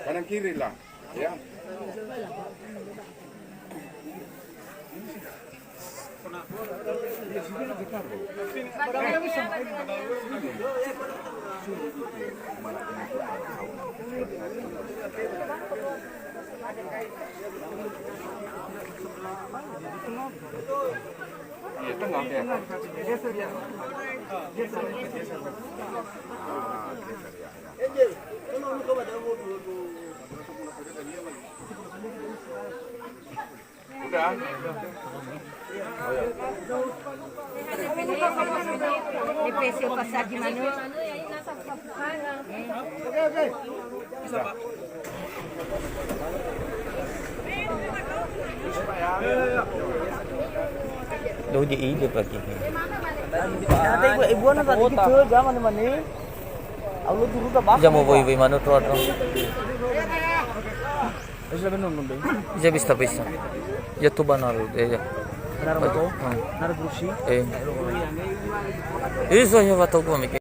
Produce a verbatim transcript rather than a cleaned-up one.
Kanan kiri lah, ya. Iya, tengah, ya. Ah, geser, ya, ya. Udah. Doh di ide pagi. Ada ibu, ibu anak tadi gitu, zaman mana? Aku dulu tak. Jam apa ibu mana tuh? Iza bista bista. Ya tu banar, eh, ya. Benar betul. Hmm. Benar berusi. Eh. Iza ya betul gua mikir.